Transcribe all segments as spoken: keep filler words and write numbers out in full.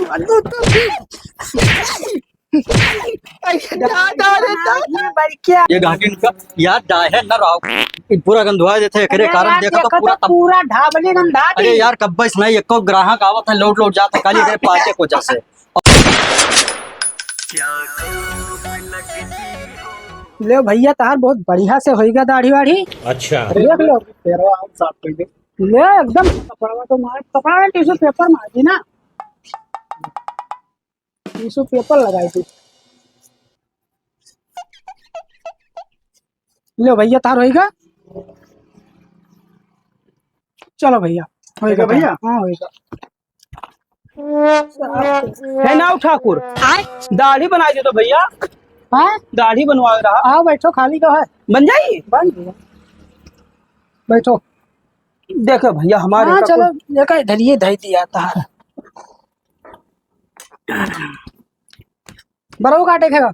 अरे, दादा रे, दादा। ये गांठिन का यार, डाहे न रहो। ये पूरा गंधुआ देथे, एकरे अरे कारण यार, देखो तो देखो पूरा तो तब पूरा ढाबली गंधा अरे थी। यार, कब्बे से नहीं, एको ग्राहक आवत है, लौट लौट जात है, खाली एकरे पार्टी को वजह से। ले भैया, तार बहुत बढ़िया से होइगा दाढ़ी वाढ़ी। अच्छा। देख लो। तेरा आप साफ कर दे। ले एकदम कपड़ा तो मार, कपड़ा में टिश्यू पेपर मार दी ना। टिश्यू पेपर लगाई थी। लो भैया, तार होइगा। चलो भैया, होइगा भैया? हाँ, होइगा। है ना ठाकुर? आय? दाढ़ी बनाई दे तो भैया। हाँ? दाढ़ी बनवा रहा। आओ, बैठो, खाली तो है। बन जाई? बन गया। बैठो। देखो भैया, हमारे हाँ, का चलो, कोई देखो, इधर ये धई दिया तार। बरऊ काटे के बा?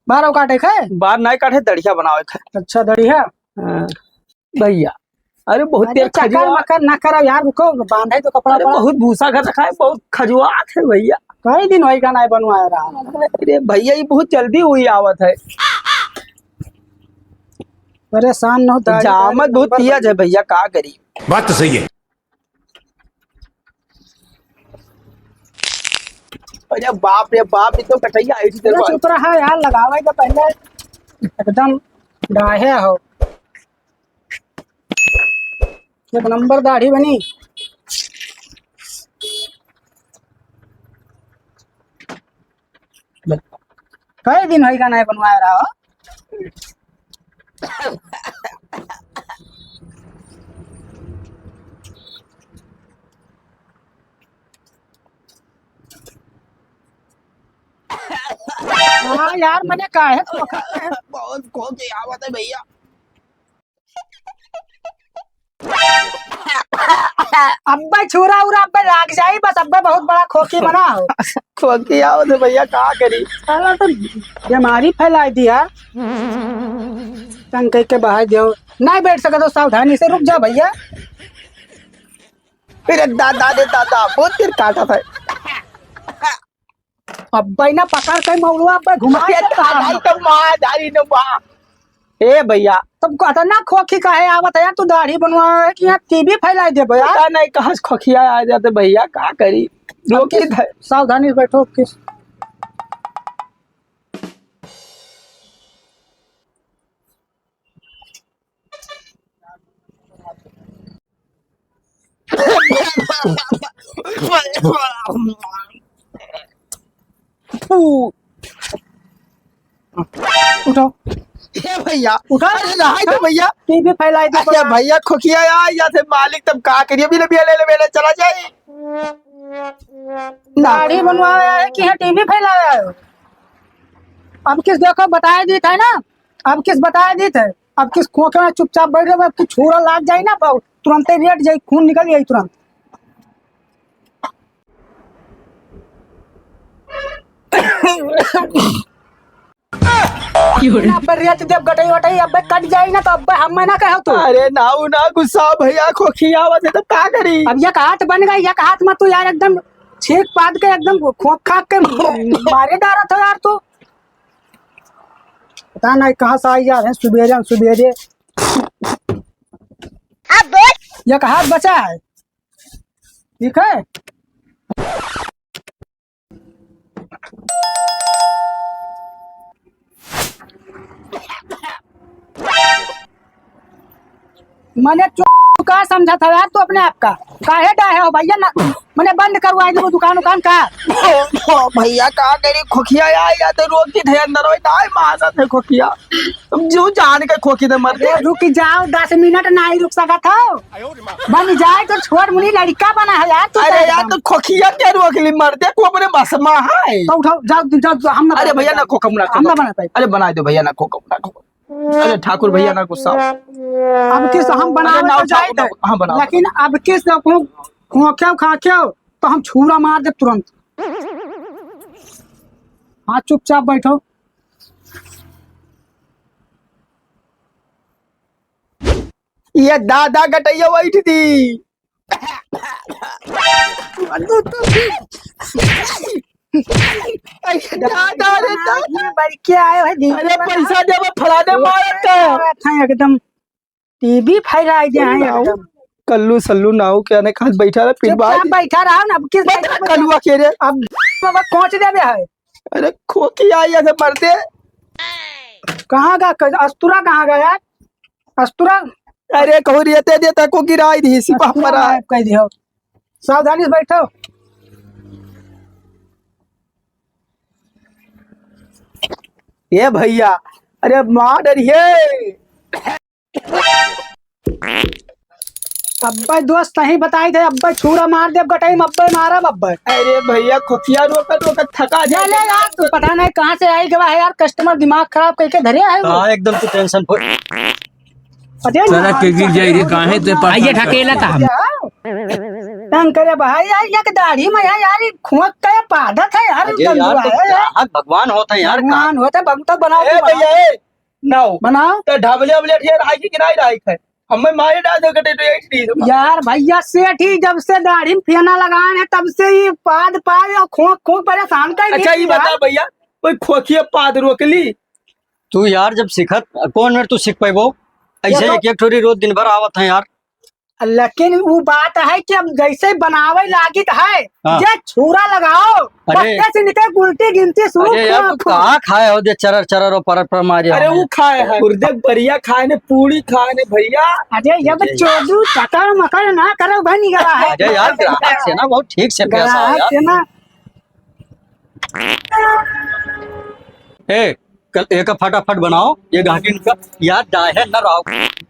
बारह काटे के? बार नहीं काटे, दढ़िया बनावे के। अच्छा, दढ़िया। हाँ, भैया, अरे बहुत अरे, तेल चक्कर खजुआ। मक्कर ना करो यार, रुको, बांधे तो कपड़ा अरे, बड़ा। बहुत भूसा कर रखा है, बहुत खजुआत है भैया। कई दिन होई का नहीं बनवाया रहा। अरे भैया, ये बहुत जल्दी हुई आवत है। परेशान न हो, दाढ़ी जामत दाढ़ी बहुत नंबर तेज है भैया, का करी? बात तो सही है। अरे बाप रे बाप, ये तो कटैया आई थी तेरे अरे को। चुप रहा यार, लगावे के पहले एकदम डाहे हो। एक नंबर दाढ़ी बनी। कई दिन होई का नहीं बनवाया रहा हो? हाँ यार, मने काहे खोखा है? बहुत खोखी आवत है भैया। अब्बे छुरा उरा अब्बे लाग जाई, बस अब्बे बहुत बड़ा खोखी बना हो। खोखी आवत है भैया, का करी? साला तो बीमारी फैलाई दिया। तंग कई के बहाई दियो। नहीं बैठ सके तो सावधानी से रुक जा भैया। अरे दादा रे दादा, बहुत तेज काटत है। अब्बे ना पकड़ के मौलवा अब्बे घुमा अरे के दादा, कहाँ? तो मार डाली न बा। ए भैया। तब कहता ना खोखी काहे आवत है यार, तू दाढ़ी बनवा है कि यहाँ टीबी फैलाई देबो यार। पता नहीं कहाँ से खोखिया आ जाते भैया, का करी? अब रोकी किस, थे। सावधानी से बैठो किस। उठो। हे भैया, उठो। अरे रहाई दे भैया। टीबी फैलाई दे अरे भैया। भैया, खोखिया आ जाते मालिक, तब का करिए? अभी ले, अभी ले, ले, ले, चला जाए। दाढ़ी बनवावे आए कि यहाँ टीबी फैलावे आए हो? अब किस देखो, बताए दी थे ना, अब किस बताए दी थे, अब किस खोखे में चुपचाप बैठ रहे, अब की छुरा लाग जाए ना, अब तुरंते रेट जाए, खून निकल जाए तुरंत। अब्बे रेत देब गटई वटई, अब्बे कट जाई ना तो अब्बे हम ना कहो तू। अरे नाऊ ना गुस्सा भैया, खोखी आवत है तो का करी? अब एक हाथ बन गई, एक हाथ में तू यार एकदम छींक पाद के एकदम खोख खाक के मारे डारत हो यार तू। पता नहीं कहाँ से आई यार है सुबेरे सुबेरे। एक हाथ बचा है, ठीक है। मने चो-, का समझत हवे यार तू अपने आप का? काहे डाहे हो भैया ना, मने बंद करवाई देबो दुकान उकान का? भैया का करी, खोखिया आई या तो रोक दी थे अंदर, ओए दाई मारत है खोखिया। तुम जो जान के खोखी दे मर दे। अरे रुक जाओ, दस मिनट नहीं रुक सकत हो। बन जाए तो छोट मुनी लड़का बना है यार तू अरे तो यार, एकदम। तो खोखिया के रोक ली मर दे, को अपने बस में है। तो उठाओ, जाओ, जाओ, जाओ, हम ना अरे बना भैया पाए। ना खोखम ना हम ना खोखम। बना पाए। अरे बना दो भैया ना खोखम ना खोखम। अरे ठाकुर भैया ना गुस्सा। अब किस हम बना अरे ना तो जाए ठाकुर ना, थे। हाँ, बना दो। लेकिन अब किस को, को क्यों खा क्यों तो हम छुरा मार दे तुरंत। हाँ, चुपचाप बैठो। ये दादा गटैया बैठ दी। अरे, दादा रे, दादा। ये बड़के आए हैं, दिन अरे, भर पैसा देबा, फलाने मारत है। एकदम टीवी फैला दे हैं नाऊ, एकदम। कल्लू सल्लू नाऊ के अनेक हाथ बैठा रहे, फिर चुपचाप बाहर बैठा रहा ना, अब किस बता कलुआ के रे। अब बाबा कोच देबे है। अरे खोखी आई ऐसे मरते। कहाँ गा, क-, अस्तुरा कहाँ गा यार? अस्तुरा। अरे कहू रियते दे तको गिराई दी, सिपा अस्तुरा परा। गायब कर दियो। सावधानी से बैठो। ए भैया, अरे मार डरिए। अब्बे दोस्त सही बताई थे, अब्बे छूरा मार देब गटई में, अब्बे मारब अब्बे। अरे भैया, खोखिया रोकत रोकत थका ले, ले जाए। यार, तू पता नहीं कहाँ से आई गवा है यार, कस्टमर दिमाग खराब करके धरे है वो। हाँ, एकदम तू टेंशन फ्री। अरे साला ना, के गिर जाई रे, काहे ते पास आइए, ढकेला था हम। तंग करे भाई, यार, ये के दाढ़ी में है यार, ये खोंक के पादत है यार, अरे यार, गंदुआ तो है यार। ग्राहक भगवान होता है यार, भगवान होता है, भगवान तो बनाओ, ए तू बनाओ। भैया, ए, ना हो। बनाओ। तो ढाबले वाबले ठेर आई कि नहीं आई है? हमें मारे डाल दो कटे तो यही चीज है। यार भैया, सेठ ही जब से दाढ़ी में फेना लगाए हैं, तब से ही पाद पाद और खोंक खोंक परेशान कर अच्छा, दिए ये यार। बता भैया, कोई खोखिया पाद रोक ली? तू यार जब सीखत, कौन मिनट तू सीख पैबो? ऐसे चलो। एक एक ठोरी रोज दिन भर आवत है यार। लेकिन वो बात है कि अब जैसे बनावे लागित है, हाँ। जे छूरा लगाओ, अरे। बच्चे से निकल उल्टी गिनती शुरू अरे यार, तू खोंक। कहाँ खाए हो जे चरर चरर और परर परर मारी अरे हो? वो खाए है, उर्दे बढ़िया खाए ने, पूरी खाए ने भैया। अरे ये अरे यार। चोदू चकर मकर ना करो भाई, निकला है। अरे यार, ग्राहक से ना बहुत ठीक से पेश आओ ग्राहक यार। से ना। ए, कल एक फटाफट बनाओ, ये गाहकिन का यार डाहे न रहो।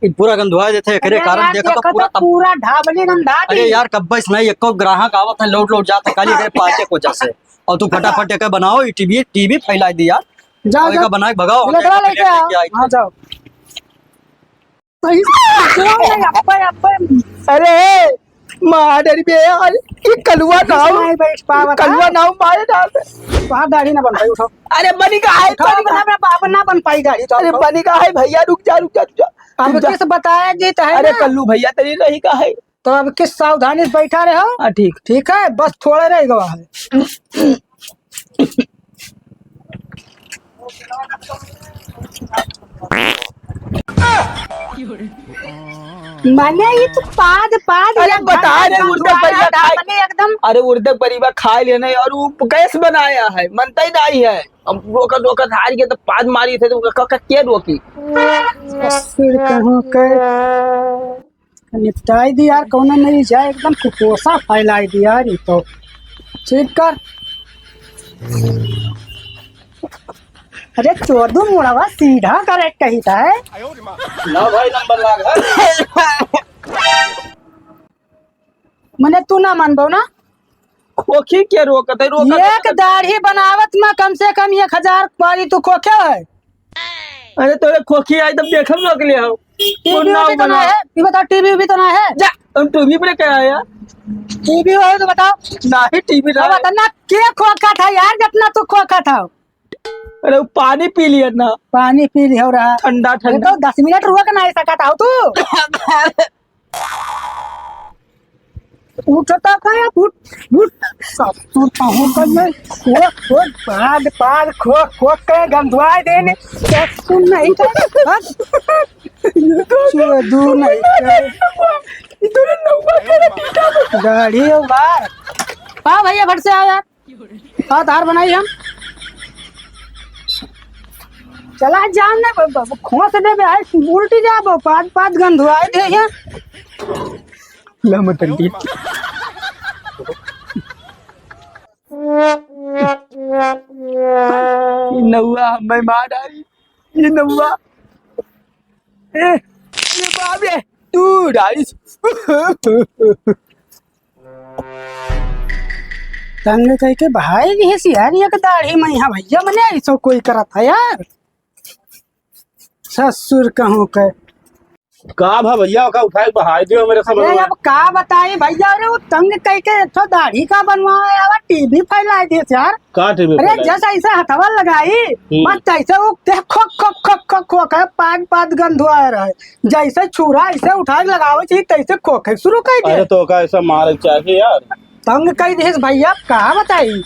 ई पूरा गंधुआ देते, एकरे अरे कारण यार, देखो तो देखो पूरा तो तब पूरा ढाबली गंधा अरे दी। यार, कब्बे से नहीं, एको ग्राहक आवत है, लौट लौट जात है, काली एकरे पार्टी को जैसे। और तू फटाफट एक बनाओ, ये टीवी, टीवी फैला दी यार। जाओ, और एक जाओ। बनाए भगाओ, हम बुलेटवा एक लेके प्लेट आओ। लेके आए हाँ, थे। जाओ। सही से, अब्बे, अब्बे। अरे, मार डरी बे यार, ये कलुआ नाऊ, नहीं बैठ पावत, कलुआ हाँ? नाऊ मारे डाल दे। वहाँ दाढ़ी ना बन पाई, उठाओ। अरे, बनी का है, उठाओ, बनी का? अपना, अपना, अपना बन पाई दाढ़ी, तो अरे, उठाओ। बनी का है भैया, रुक जा, रुक जा, रुक जा, अब रुक जा। किस बताया जी, तो है अरे, ना? कल्लू भैया, तेरी रही का है? तो अब किस सावधानी से बैठा रहे हो? हाँ, ठीक। ठीक है, बस थोड़ा रह गवा है। माने ये तो पाद, पाद अरे ये बता भात रे, बन उर्दक हुआ परिया है, खाए। माने एकदम अरे उर्दक परिया खाए लेने और वो गैस बनाया है, मनता ही नहीं है। अब रोकत, रोकत हार गया तो पाद मारी थे तो क-, क-, के रोकी? ससुर कहूँ के। निपटाई दी यार, कौनो नहीं जाए, एकदम कुपोषा फैलाई दी यार, ये तो। ठीक कर। अरे चोदू मुड़वा सीधा करेक्ट कही था है। ना भाई, नंबर लाग है। मने तू ना मानबो ना? खोखी के रोकत है, रोकत एक है। दाढ़ी बनावत में कम से कम एक हजार बारी तू खोखे है। अरे तोरे खोखी आई तब देखम लोग ले आओ। टीवी भी तो ना है, ये बताओ टीवी भी तो ना है। जा, हम टीवी पे क्या आया? टीवी हो तो बताओ। नहीं टीवी ना अब है। इतना के खोखा था यार, जितना तू खोखा था? अरे वो पानी पी लिया ना। पानी पी लिया हो रहा। ठंडा, ये ठंडा। तो दस मिनट रुक ना सकता हो तू। उठता का या उठ, उठ। सब तू कहूँ कर ले। वो, वो, पाद, पाद, खो, खो के गंधवाए देने। सब सुन नहीं कर। हट। ये तो दूर नहीं कर। इधर नौवा के पीटा। गाड़ी हो बाहर। हाँ भैया, फट से आओ यार। हाँ, तार बनाई हम। चला जान ने ब-, ब-, खोस देबे, आई उल्टी जाबो, पाद, पाद गंधवाए दे ये। ला मटन की। ई नौवा हमें मार डारी। ई नौवा। ए, अरे बाप रे, तू डारी। तंग कइके बहाए दिहे सियार एक दाढ़ी में यहाँ भैया, मने ऐसो कोई करत है यार। ससुर कहूँ के। का भा भैया, ओका उठाए के बहाए दियो मेरे से अरे बनवा। अब का बताई भैया, अरे वो तंग कइके एक ठो दाढ़ी का बनवाए आवा, टीवी फैलाए दिहे यार। का टीवी अरे फैलाए? जैसे ऐसे हथवा लगाई, हम्म। बस तैसे वो देख खोक, खोक, खोक, खोक, खोक है, पाद, पाद गंधवाए रहे। जैसे छुरा ऐसे उठा के लगावे चाहिए, तैसे खोखे शुरू कर दिया। अरे तो का ऐसा मारे चाहिए यार। तंग कई दिहिस भइया, का बताई।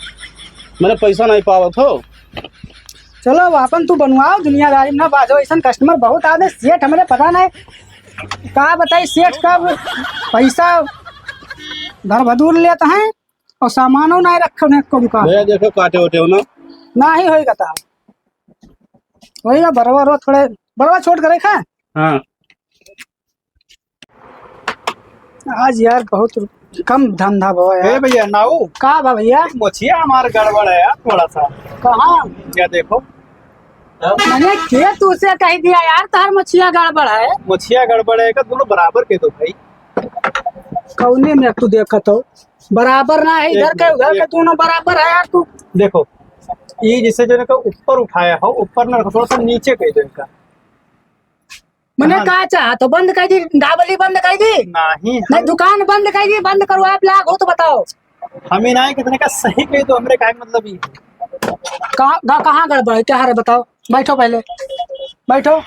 मने पैसा नहीं पावत हो। चलो, अब आपन तू बनवाओ, दुनियादारी में ना बाजो, ऐसन customer बहुत आवे, सेठ हमरे पता नहीं का बताई, सेठ का पैसा धर भदूर लेत हैं और सामानो नहीं रखे उन्हें को दुकान। भइया देखो, काटे उटे हो ना। ना ही होइगा ता। वही ना, बरवा रो थोड़े, बरवा छोट करे खा। हाँ। आज यार बहुत कम धंधा भवा यार। ए भइया, नाऊ। का बा भइया? एक मोछिया हमार गड़बड़ है यार, थोड़ा सा। कहाँ? या देखो। मने के तू से कह दिया यार, तार मोछिया गड़बड़ है? मोछिया गड़बड़ है का? दोनों बराबर के दो भाई। कौने में तू देखत हो? बराबर ना है, इधर एक के मिनट, उधर के एक दोनों बराबर है यार तू। देखो, ये जैसे जो है ना ऊपर उठाया हो, ऊपर ना रखो, थोड़ा सा नीचे कह दो इनका। मने हाँ। का चाहत हो? बंद कर दी, डाबली बंद कर दी? नहीं, नहीं, हम दुकान बंद कर दी, बंद करो आप, लाग हो तो बताओ। हमें ना है कितने का सही कही तो हमरे काहे मतलब ही। कहाँ, गा-, कहाँ गड़बड़ है? क्या है रे बताओ? बैठो पहले, बैठो।